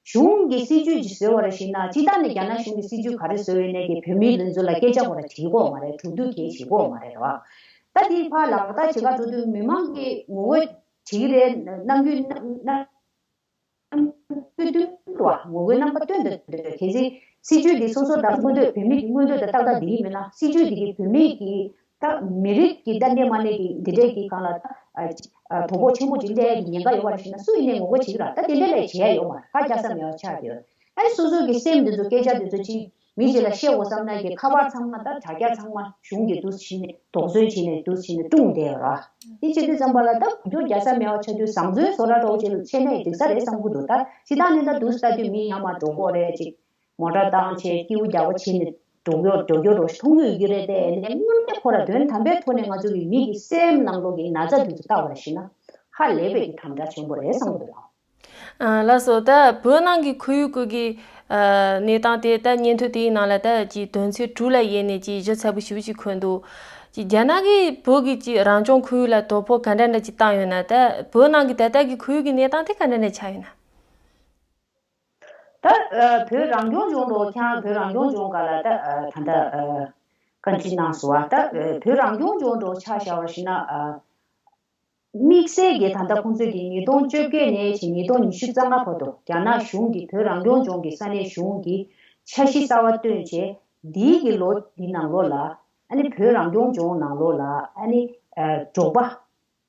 གཞུང་གི་སྲིད་ཇུས་ཅིག་བཟོས་པ་རེད་ཤེ་ན། སྤྱིར་བཏང་ནས་རྒྱ་ནག་གཞུང་གི་སྲིད་ཇུས་ག་རེ་བཟོས་ཡོད་ནའི་གི་བོད་མི་དེ་ཚོ་ལ་སྐད་ཆ་ཁོ་རང་དྲིས་ཀྱི་ཡོད་མ་རེད། གྲོས་བསྡུར་གང་ཡང་བྱེད་ཀྱི་ཡོད་མ་རེད་ར། ད་དེ་ཕར་ལག་བསྟར་བྱེད་ག་འགྲོ་དུས་མི་མང་གིས་ངོ་རྒོལ་བྱེད་ཀྱི་རེད། ནམ་རྒྱུན་ནམ། སྟོན་དུས་ངོ་རྒོལ་རྣམ་པ་སྟོན་དུ་འདོད། གལ་སྲིད་སྲིད་ཇུས་འདི་སོ་སོ་དང་མངོན་འདོད་བོད་མི་གི་མངོན་འདོད་དང་ཏག་ཏག་འདི་ཡིན་མིན་ན། སྲིད་ཇུས་འདི་གིས་བོད་མི་གི་ད་མི་རིགས་ཀྱི་ད་གནས་མ་གནས་ཀྱི་འདི་འདྲས་ཀྱི་སྒང་ལ་ད་དོ་ཕོག་ཆེན་པོ་ཅིག་སླེབས་ཡ་གི་ཉེན་ཁ་ཡོད་པ་རེད་ཤེ་ན། སུ་ཡིན་ནའི་ངོ་རྒོལ་བྱེད་ཀྱི་ར། ད་དེ་འདྲས་ལས་བྱེད་ཡ་ཡོད་མ་རེད། ཁ་སྐྱག་ས་མེད་པ་ཆགས་བསྡད་ཡོད། ཨ་ནི་སོ་སོ་གི་སེམས་འདི་ཚོ་སྐད་ཆ་འདི་ཚོ་ཅིག་མི་གཅིག་ལ་བཤད་དགོས་བསམ་ན་གི་ཁ་པར་ཚང་མ་ད་དྲ་རྒྱ་ཚང་མ་གཞུང་གིས་འདུག་བྱས་ནས་དོགས་ཟོན་བྱས་ནས་འདུག་བྱས་ནས་སྐྲུན་བསྡད་ཡོད་ར། དེ་བྱེད་དུས་ཙམ་པ་ལ་ད་གོ་རྒྱུ་རྒྱག་ས་མེད་པ་ཆགས་དུས་བཟང་བཙོན་བཟོ་འདྲ་འདྲ་བོ་ཅིག་བྱས་ནས་འགྲིག་ས་རེད་བསམ་གྱི་འདུག་ད་སྤྱིར་བཏང་ནས་ད་འདུག་ལྟ་དུས་མི་ཡར་མར་འགྲོ་གི་རེད། ཅིག་མོ་ཊ་བཏང་བྱས་སྐྱིད་པོ་རྒྱག་པ་བྱས་ནས་འགྲོ་གི་འགྲོ་གི་རེད་ཤག་མཐོང་གི་ཡོད་ཀྱི་རེད་དེ། དངོས་གནས་ཁོ་ར་དོན་དམ་པའི་ཐོག་ནས་ང་ཚོ་གི་མི་གི་སེམས་ནང་ལོགས་ཀྱི་ན་ཚ་འདི་ཚོ་བལྟ་བ་ར་ཤེ་ན་ཧ་ལས་པའི་གི་དམ་དྲག་ཆེན་པོ་རེད་བསམ་གྱི་འདུག་ཨ་ལགས་སོ། ད་བོད་ནང་གི་ཁོར་ཡུག་གི་ཨ་གནས་སྟངས་དེ་ད་སྙན་ཐོ་དེའི་ནང་ལ་ད་ཅིག་དོན་ཚན་དྲུག་ལ་དབྱེ་ནས་ཅིག་ཞིབ་ཚགས་པོ་ཞེ་པོ་ཅིག་འཁོད་འདུག་ཅིག་རྒྱ་ནག་གིས་བོད་ཀྱི་ཅིག་རང་སྐྱོང་ཁོར་ཡུག་ལ་དོ་ཕོག་ག་འདྲ་འདྲ་ཅིག་བཏང་ཡོད་ན། ད་བོད་ནང་གི་ད་ལྟ་གི་ཁོར་ཡུག་གི་གནས་སྟངས་དེ་ག་འདྲ་འདྲ་ཆགས་ཡོད་ན། ད་ཨ་བོད་རང་སྐྱོང་ལྗོངས་འགྲོ་ཁྱང་བོད་རང་སྐྱོང་ལྗོངས་སྒང་ལ་ད་ཨ་ད་ལྟ་ཨ་བཀའ་འདྲི་གནང་སོང་བ། ད་ཨ་བོད་རང་སྐྱོང་ལྗོངས་འགྲོ་ཆ་བཞག་པ་ཞིག་ན་ཨ་དམིགས་བསལ་གྱི་ད་ལྟ་ཁོང་ཚོས་ཀྱི་ཉིས་སྟོང་བཅོ་བརྒྱད་ནས་ཕྱིན་ཉིས་སྟོང་ཉི་ཤུ་རྩ་ལྔ་བར་དུ་རྒྱ་ནག་གཞུང་གིས་བོད་རང་སྐྱོང་ལྗོངས་ཀྱི་ས་གནས་གཞུང་གི་འཆར་གཞི་གསར་བ་བཏོན་བྱས། འདིའི་གི་ལོ་འདི་ནང་ལོགས་ལ་ཨ་ནི་བོད་རང་སྐྱོང་ལྗོངས་ནང་ལོགས་ལ་ཨ་ནི་ཨ་འབྲོག་པ་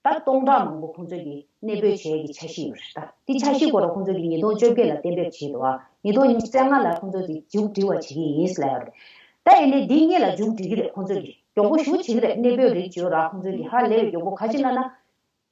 ད་སྟོང་ཕྲག་མང་པོ་ཁོང་ཚོས་ཀྱི་གནས་སྤོས་བྱས་ཀྱི་འཆར་གཞི་ཡོད་རེད། ད་འདི་འཆར་གཞི་སྐོར་ལ་ཁོང་ཚོས་ཀྱི་ཉིས་སྟོང་བཅོ་བརྒྱད་ལ་གཏན་འབེབས་བྱས་འདུག་ཨ་ཉིས་སྟོང་ཉི་ཤུ་རྩ་ལྔ་ལ་ཁོང་ཚོས་ཀྱི་མཇུག་སྒྲིལ་བ་བྱེད་ཀྱི་ཡིན་ཟེར་ལབ་ཡོད་རེད། ད་ཡིན་ནའི་འདི་སྔོན་ལ་མཇུག་སྒྲིལ་གྱི་རེད། ཁོང་ཚོས་ཀྱི་མགྱོགས་པོ་ཞེ་པོ་བྱེད་ཀྱི་རེད། གནས་སྤོས་རིགས་བྱེད་ཡོད་ར། ཁོང་ཚོས་ཀྱི་ཧ་ལས་པའི་མགྱོགས་པོ། ག་ཅི་ལབ་ན།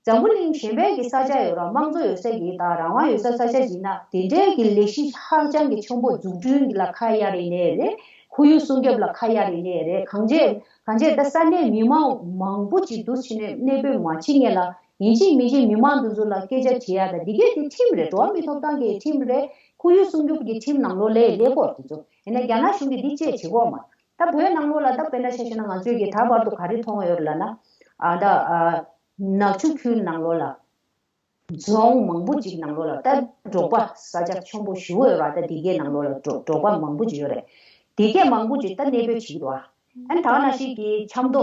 འཛམ་བུ་གླིང་གཞན་པའི་གི་ས་ཆ་ཡོད་ར། དམངས་གཙོ་ཡོད་ས་གི་དང་རང་དབང་ཡོད་ས་ས་ཆ་ཞིག་ན་དེ་འདྲའི་གི་ལས་གཞི་ཧ་ཅང་གི་ཆེན་པོ་འཛུགས་སྐྲུན་ལ་ཁ་གཡར་ཡིན་ནའི་རེད། ཁོར་ཡུག་སྲུང་སྐྱོབ་ལ་ཁ་གཡར་ཡིན་ནའི་རེད། གང་བྱས་གང་བྱས་ད་ས་གནས་མི་མང་མང་པོ་ཅིག་འདུ་བྱས་ནས་གནས་སྤོས་མ་བྱེད་སྔོན་ལ་ཡིན་གཅིག་མིན་གཅིག་མི་མང་འདི་ཚོ་ལ་སྐད་ཆ་དྲིས་ཡ་ད་འདི་གས་དེ་ཁྲིམས་རེད། འགྲོ་བ་མིའི་ཐོབ་ཐང་གི་ཁྲིམས་རེད། ཁོར་ཡུག་སྲུང་སྐྱོབ་ཀྱི་ཁྲིམས་ནང་ལོགས་ལ་སླེབས་དགོས་དེ་ཚོ། ཡིན་ན་རྒྱ་ནག་གཞུང་གིས་འདི་བཅས་བྱེད་དགོས་མ། ད་བོད་ནང་ལོགས་ལ་ད་དཔེར་ན་ཆ་བཞག་ན་ང་ཚོས་ཀྱི་ད་བར་དུ་ག་རེ་མཐོང་ཡོད་ལབ་ན། ཨ་ད་ཨ་ནག་ཆུ་ཁུལ་ནང་ལོགས་ལ་རྫོང་མང་པོ་ཅིག་ནང་ལོགས་ལ་ད་འབྲོག་པ་ས་ཆ་ཆེན་པོ་ཞེ་པོ་ཡོད་ར། ད་དེ་གའི་ནང་ལོགས་ལ་འབྲོག་འབྲོག་པ་མང་པོ་ཅིག་ཡོད་རེད། དེ་གའི་མང་པོ་ཅིག་ད་གནས་སྤོས་བྱེད་ཀྱི་འདུག་ཨ་ནི་ད་ག་ནང་བཞིན་གྱི་ཆབ་མདོ་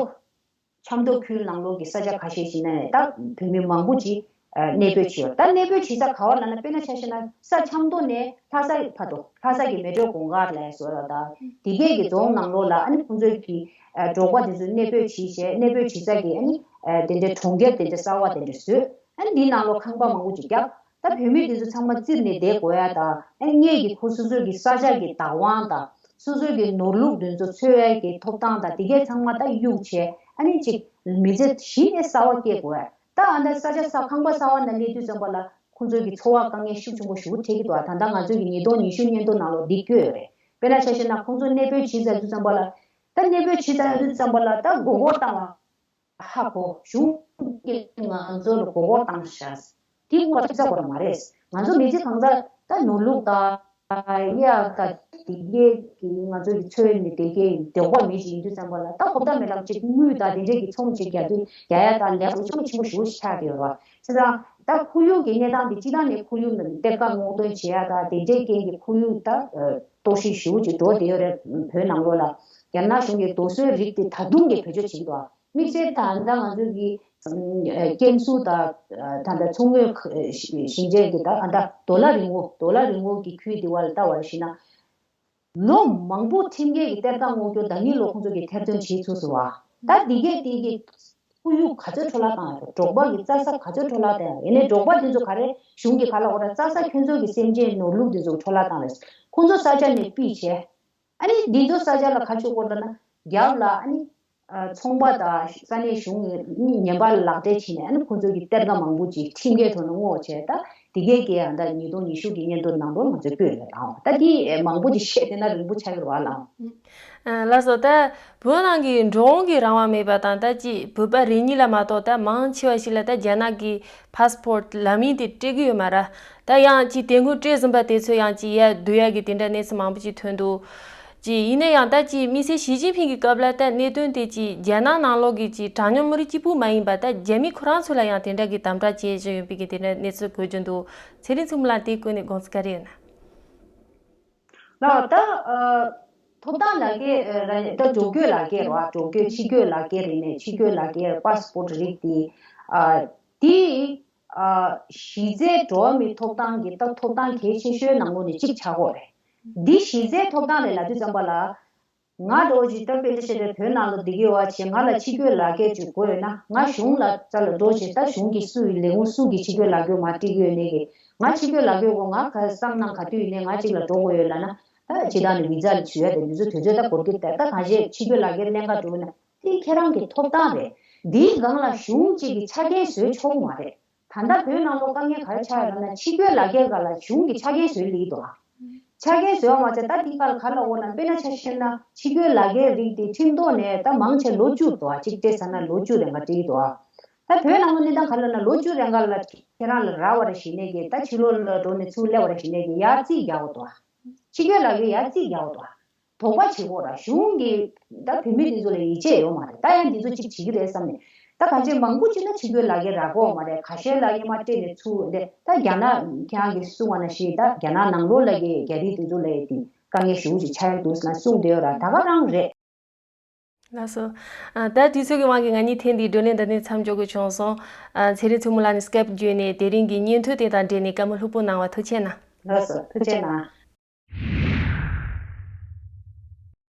ཆབ་མདོ་ཁུལ་ནང་ལོགས་ཀྱི་ས་ཆ་ཁ་ཤས་ཤིག་ནས་ད་བོད་མི་མང་པོ་ཅིག་ཨ་གནས་སྤོས་བྱས་ཡོད། ད་གནས་སྤོས་བྱེད་ས་ག་བ་ལབ་ན། དཔེར་ན་ཆ་བཞག་ན་ས་ཆབ་མདོ་ནས་ལྷ་ས་བར་དུ། ལྷ་ས་གི་མལ་གྲོ་གུང་དཀར་ལ་སོགས་ལ་དང་དེ་གས་ཀྱི་རྫོང་ནང་ལོགས་ལ་ཨ་ནི་ཁོང་ཚོའི་གི་ཨ་འབྲོག་པ་དེ་ཚོ་གནས་སྤོས་བྱས་བྱས། གནས་སྤོས་བྱེད་ས་གི་ཨ་ནི་ཨ་དེ་འདྲའི་གྲོང་ཁྱེར་དེ་འདྲ་གསར་བ་དེ་འདྲ་བཟོས། ཨ་ནི་འདིའི་ནང་ལོགས་ཁང་པ་མང་པོ་ཅིག་བརྒྱབ། ད་བོད་མི་དེ་ཚོ་ཚང་མ་བཙིར་ནས་བསྡད་དགོས་ཡ་དང་། ཨ་ནི་སྔས་ཀྱི་ཁོ་སོ་སོའི་གི་ས་ཆ་གི་བདག་དབང་དང་། སོ་སོའི་གི་ནོར་ལུག་དེ་ཚོ་འཚོ་བའི་གི་ཐོབ་ཐང་དང་དེ་གས་ཚང་མ་ད་གཡུག་བྱས། ཨ་ནི་ཅིག་མི་ཚེ་གཞི་ནས་གསར་བ་སྐྱེལ་དགོས་ཡ། ད་ཨ་ད་ས་ཆ་ས་ཁང་པ་གསར་བ་ནང་སླེབས་དུས་ཙམ་པ་ལ་ཁོང་ཚོའི་གི་འཚོ་བ་དཀའ་ངལ་ཤུགས་ཆེན་པོ་ཞེ་པོ་འཕྲད་ཀྱི་འདུག་ཨ་ད་ལྟ་ང་ཚོའི་གི་ཉིས་སྟོང་ཉི་ཤུ་སྙན་ཐོ་ནང་ལོགས་འདི་བཀོད་ཡོད་རེད། དཔེར་ན་ཆ་བཞག་ན་ཁོང་ཚོ་གནས་སྤོས་བྱེད་ཚར་དུས་ཙམ་པ་ལ། ད་གནས་སྤོས་བྱེད་ཚར་དུས་ཙམ་པ་ལ་ད་མགོ་སྐོར་བཏང་བ་ཧ་གོ། གཞུང་གིས་ང་ཚོ་ལ་མགོ་སྐོར་བཏང་ཤག་དེ་ཁོ་ཐེབས་ས་སྐོར་མ་རེད། ང་ཚོ་མི་ཚེ་གང་ཚ་ད་ནོར་ལུག་ད་གཡག་ད་དེ་གས་ཀྱི་ང་ཚོ་གི་འཚོ་བའི་མི་དེ་གས་འདོད་པ་མི་ཞིག་ཡིན་དུས་ཙམ་པ་ལ། ད་ཧོབ་ཏ་མེ་ལག་ཅིག་དངུལ་ད་དེ་འདྲས་ཀྱི་ཚོང་ཅིག་རྒྱག་དུས་རྒྱག་ཡ་ད་ལས་ཀ་ཆེན་པོ་ཆེན་པོ་ཞེ་པོ་ཞིག་ཆགས་བསྡད་ཡོད་རེད་བ། བྱས་ཙང་ད་ཁོར་ཡུག་གི་གནས་སྟངས་དེ་སྤྱིར་བཏང་ནས་ཁོར་ཡུག་ནང་གཏེར་ཁ་སྔོག་འདོན་བྱེད་ཡ་ད་དེ་འདྲས་རྐྱེན་གྱིས་ཁོར་ཡུག་ད་གཏོར་བཤིག་ཞེ་པོ་ཅིག་འགྲོ་བསྡད་ཡོད་རེད། བོད་ནང་ལོགས་ལ་རྒྱ་ནག་གཞུང་གིས་རྡོ་སོལ་རིགས་དེ་ད་དུང་གི་བེད་སྤྱོད་བྱེད་ཀྱི་འདུག་དམིགས་བསལ་ད་ལྟ་ང་ཚོ་གི་ཀན་སུའུ་དང་ད་ལྟ་མཚོ་སྔོན་ཞིང་ཆེན་གྱི་ད་ཨ་ད་རྡོ་ལ་རིང་བོ་རྡོ་ལ་རིང་བོ་གི་ཁུལ་དེ་བ་ལ་ལྟ་བར་ཤེས་ན། ལོ་མང་པོ་ཁྲིམས་འགལ་གྱི་གཏེར་ཁ་སྔོག་སྐྱོར་ད་ནི་ལོ་ཁོང་ཚོ་གིས་ཐེར་འདོན་བྱེད་ཚུལ་སོང་བ། ད་འདི་གས་དེ་གི་ཁོར་ཡུག་ག་ཚོད་འཕྲོ་བརླག་བཏང་ཡ། འབྲོག་པ་གི་རྩྭ་ས་ག་ཚོད་འཕྲོ་བརླག་བཏང་ཡ། ཡིན་ནའི་འབྲོག་པ་དེ་ཚོ་ག་རེ་གཞུང་གི་ག་ལ་འོ་ར་རྩྭ་ས་ཁྱོད་ཚོ་གི་སེམས་ཅན་ནོར་ལུག་དེ་ཚོ་འཕྲོ་བརླག་བཏང་རེད། ཁོང་ཚོ་ས་ཆ་ནས་ཕུད་བྱས། ཨ་ནི་འདི་ཚོ་ས་ཆ་ལ་ག་ཆོད་སྐོར་ལ་ན་རྒྱབ་ལ་ཨ་ནི། ཚོང་པ་དང་ས་གནས་གཞུང་ངན་པ་ལག་སྦྲེལ་བྱས་ནས་ཨ་ནི་ཁོང་ཚོ་གི་གཏེར་ཁ་མང་པོ་ཅིག་ཁྲིམས་འགལ་ཐོག་ནས་སྔོག་བྱས། ད་དེ་གས་ཀྱི་ཨ་ད་ཉིས་སྟོང་ཉི་ཤུ་གི་སྙན་ཐོ་ནང་དུ་ང་ཚོས་བཀོད་ཡོད་ལགས། ད་དེ་མང་པོ་ཅིག་བཤད་བསྡད་ན་རིང་པོ་ཆགས་ཀྱི་རེད་བ་ལགས། ལགས་སོ། ད་བོད་ནང་གི་འགྲོ་འོང་གི་རང་དབང་མེད་པ་དང་། ད་ཅིག་བོད་པ་རེ་གཉིས་ལ་མ་གཏོགས་ད་མང་ཆེ་བ་ཞིག་ལ་ད་རྒྱ་ནག་གི་ཕ་སི་པོར་ཊི་ལམ་ཡིག་དེ་སྤྲད་ཀྱི་ཡོད་མ་རེད། ད་ཡང་ཅིག་དེ་སྔོན་སྤྲད་ཟིན་པ་དེ་ཚོ་ཡང་ཅིག་ཡར་བསྡུ་ཡག་གི་དེ་འདྲ་གནས་ཚུལ་མང་པོ་ཅིག་ཐོན་འདུག་ཅིག་ཡིན་ན་ཡང་ད་ཅིག་དམིགས་བསལ་ཞི་ཅིན་ཕིང་གི་སྐབས་ལ་ད་གནད་དོན་དེ་ཅིག་རྒྱ་ནག་ནང་ལོགས་ཀྱི་ཅིག་གྲངས་ཉུང་མི་རིགས་གཅིག་པུ་མ་ཡིན་པ་ད་རྒྱ་མི་ཁོ་རང་ཚོ་ལ་ཡང་དེ་འདྲ་གི་དམ་དྲག་བྱེད་བཞིན་ཡོད་པའི་གི་དེ་འདྲ་གནས་ཚུལ་འགོད་རྒྱུ་འདུག་ཚེ་རིང་མཚོ་མོ་ལགས་དེའི་སྐོར་ནས་དགོངས་ཚུལ་ག་རེ་ཡོད་ན། ལགས། ད་ཨ་ཐོབ་ཐང་ལག་འཁྱེར་ཨ་ད་འགྲོ་སྐྱོད་ལག་འཁྱེར་རེད་བ། འགྲོ་སྐྱོད་ཕྱི་སྐྱོད་ལག་འཁྱེར་ཡིན་ནའི་ཕྱི་སྐྱོད་ལག་འཁྱེར་པ་སི་པོར་ཊི་རིགས་དེ་ཨ་དེ་ཨ་གཞི་རྩའི་འགྲོ་བ་མིའི་ཐོབ་ཐང་གི་ད་ཐོབ་ཐང་གལ་ཆེ་ཤོས་ནང་ལོགས་ནས་གཅིག་ཆགས་ཀྱི་ཡོད་རེད། འདི་གཞི་རྩའི་ཐོབ་ཐང་རེད་ལབ་དུས་ཙམ་པ་ལ། ང་འདྲ་བོ་ཅིག་ད་དཔེ་འདྲ་བཤད་པའི་བོད་ནང་ལ་བསྡད་ཀྱི་ཡོད་པ་བྱས། ང་ལ་ཕྱི་སྐྱོད་ལག་འཁྱེར་ཅིག་དགོས་ཡོད་ན། ང་གཞུང་ལ་རྩ་ལ་འགྲོ་བྱས། ད་གཞུང་གི་སུ་ཡི་ལས་ཁུངས་སུ་གི་ཕྱི་སྐྱོད་ལག་འཁྱེར་མར་སྤྲད་ཀྱི་ཡོད་ནའི་གི། ང་ཕྱི་སྐྱོད་ལག་འཁྱེར་དགོས། ང་ག་སང་གནངས་ག་དུས་ཡིན་ནའི་ང་གཅིག་ལ་འགྲོ་དགོས་ཡོད་ལབ་ན། ད་ཇི་ལྟར་ནས་བི་ཛ་ལ་ཞུ་ཡ་དེ་འདི་ཚོ་དུས་ཚོད་ད་འགོར་གྱི། ད་ད་གང་བྱས་ཕྱི་སྐྱོད་ལག་འཁྱེར་ལེན་ག་འགྲོ་ན་དེ་ཁྱེད་རང་གི་ཐོབ་ཐང་རེད། འདིའི་སྒང་ལ་གཞུང་གཅིག་གིས་ཆ་རྐྱེན་བཟོས་ཆོག་མ་རེད། ད་ལྟ་བོད་ནང་ལོགས་དཀའ་ངལ་ག་རེ་ཆགས་ཡོད་ལབ་ན། ཕྱི་སྐྱོད་ལག་འཁྱེར་སྒང་ལ་གཞུང་གིས་ཆ་རྐྱེན་བཟོས་ལེགས་འདུག་ཨ། ཆ་རྐྱེན་བཟོས་པ་མ་ཚད་ད་འདི་སྒང་ལ་ག་ལབ་དགོས་ན། དཔེར་ན་ཆ་བཞག་ན་ཕྱི་སྐྱོད་ལག་འཁྱེར་རིགས་དེ་ཁྲིམས་ཐོག་ནས་ད་མང་ཆེ་ལོ་བཅུ་འདུག་ཨ། གཅིག་སྤྲད་ཚར་ན་ལོ་བཅུ་རེ་འགའ་སྤྲད་ཀྱི་འདུག་ཨ། ད་ ད་བོད་ནང་ལོགས་གནས་སྟངས་ག་ལ་ན་ལོ་བཅུ་རེ་འགའ་ལ་ཁྱེད་རང་ལ་རག་པ་རེ་ཞིག་ནས་ཀྱི་ད་ཕྱི་ལོགས་ལ་འགྲོ་ནས་ཚུར་སླེབས་པ་རེ་ཞིག་ནས་ཀྱི་ཡར་རྩིས་རྒྱག་འོ་དོ། ཕྱི་སྐྱོད་ལག་འཁྱེར་ཡར་རྩིས་རྒྱག་འོ་དོ། དོགས་པ་བྱེད་དགོས་ར། གཞུང་གིས་ད་བོད་མི་འདི་ཚོ་ལ་ཡིད་ཆེས་ཡོད་མ་རེད། ད་ཡང་འདི་ཚོ་གཅིག་བྱེད་ཀྱི་རེད་བསམ་ནས། ད་གང་ཅི་མང་པོ་ཅིག་ན་ཕྱི་སྐྱོད་ལག་འཁྱེར་རག་གི་ཡོད་མ་རེད། ཁ་ཤས་ལ་སྔོན་མ་སྤྲད་ནས་ཚུར་འདི་ད་རྒྱ་ནག་ཁྱེད་རང་གིས་གསུངས་པ་ནང་བཞིན་ད་རྒྱ་ནག་ནང་ལོགས་ལ་གི་རྒྱ་རིགས་འདི་ཚོ་ལ་ཡི་དེ་དཀའ་ངལ་ཞེ་པོ་ཅིག་ཆགས་ཡོད་འདུག་ཟེར་ན་གསུངས་བསྡད་ཡོད་ར། ད་ག་རང་རེད། ལགས་སོ། ཨ། ད་དུས་ཚོད་ཀྱི་དབང་གིས་ང་གཉིས་ཐེངས་འདིའི་བགྲོ་གླེང་འདི་ནས་མཚམས་འཇོག་དགོས་བྱུང་སོང་། ཨ། ཚེ་རིང་མཚོ་མོ་ལགས་ནས་སྐེབ་བརྒྱུད་ནས་དེ་རིང་གི་སྙན་ཐོ་དེ་དང་འབྲེལ་ནས་བཀའ་མོལ་ལྷུག་པོ་གནང་བ་ཐུགས་རྗེ་གནང་། ལགས་སོ། ཐུགས་རྗེ་གནང་།